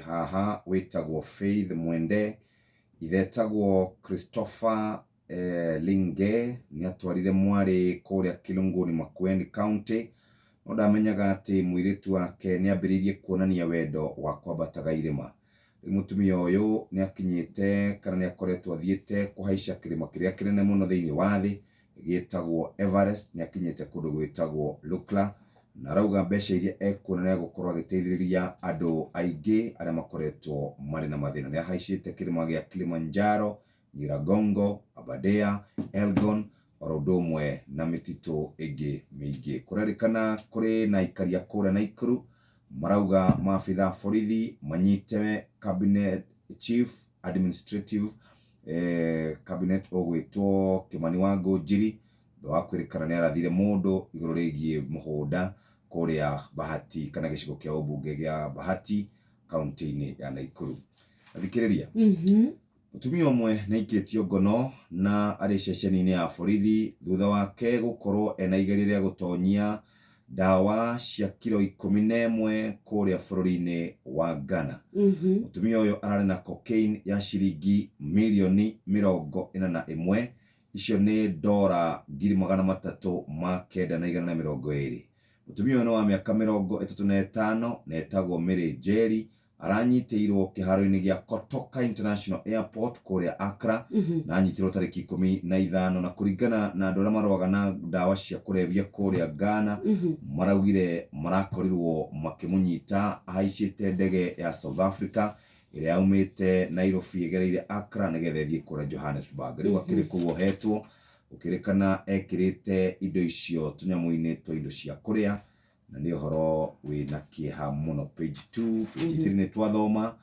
Haha wĩtagwo Faith Mwende, ithe etagwo Christopher Linge, nĩ atwarire mwarĩ kũrĩa Kilunguni Makueni County, no ndamenyaga atĩ mũirĩtu wake nĩ ambĩrĩirie kuonania wendo wa kwambataga irĩma. Rĩu mũtumia ũyũ nĩ akinyĩte kana nĩ akoretwo athiĩte kũhaica kĩrĩma kĩrĩa kĩnene mũno thĩinĩ wa thĩ gĩtagwo Everest, nĩ akinyĩte kũndũ gwĩtagwo Lukla, na arauga mbeca iria ekuona nĩ egũkorwo agĩteithĩrĩria andũ aingĩ arĩa makoretwo marĩ na mathĩna. Nĩ ahaicĩte kĩrĩma gĩa Kilimanjaro, Nyiragongo, Aberdare, Elgon, oro ũndũ ũmwe na mĩtitũ ĩngĩ mĩingĩ. Kũrerĩkana kũrĩ na aikari a kũrĩa Naikuru marauga maabitha a borithi manyite cabinet chief administrative cabinet ũgwĩtwo Kimani wa Ngũnjiri thutha wa kwĩrĩkana nĩ arathire mũndũ igũrũ rĩgiĩ mũgũnda kũrĩa Bahati kana gĩcigo kĩa ũmbunge gĩa Bahati kaunti-inĩ ya Naikuru. Thikĩrĩria. Mũtumia ũmwe nĩ aikĩtio ngono na arĩ ceceni-inĩ ya borithi thutha wake gũkorwo ena igerio rĩa gũtonyia ndawa cia kiro 11 kũrĩa bũrũri-inĩ wa Ghana. Mũtumia ũyũ ararĩ na cocaine ya ciringi mirioni 41, icio nĩ ndora 309,120. Mũtumia ũyũ nĩ wa mĩaka 35 na etagwo Mary Njeri, aranyitĩirwo kĩharo-inĩ gĩa Kotoka International Airport kũrĩa Accra na anyitirwo tarĩki 15, na kũringana na andũ arĩa marũaga na ndawa cia kũrebia kũrĩa Ghana, maraugire marakorirwo makĩmũnyita ahaicĩte ndege ya South Africa ĩrĩa yaumĩte Nairobi ĩgereire Accra nĩgetha ĩthiĩ kũrĩa Johannesburg. Rĩu akĩrĩ kũu ohetwo, gũkĩrĩkana ekĩrĩte indo icio tũnyamũ-inĩ twa indo cia kũrĩa, na nĩ ũhoro wĩna kĩeha mũno. Page 2, page 3 nĩ twathoma.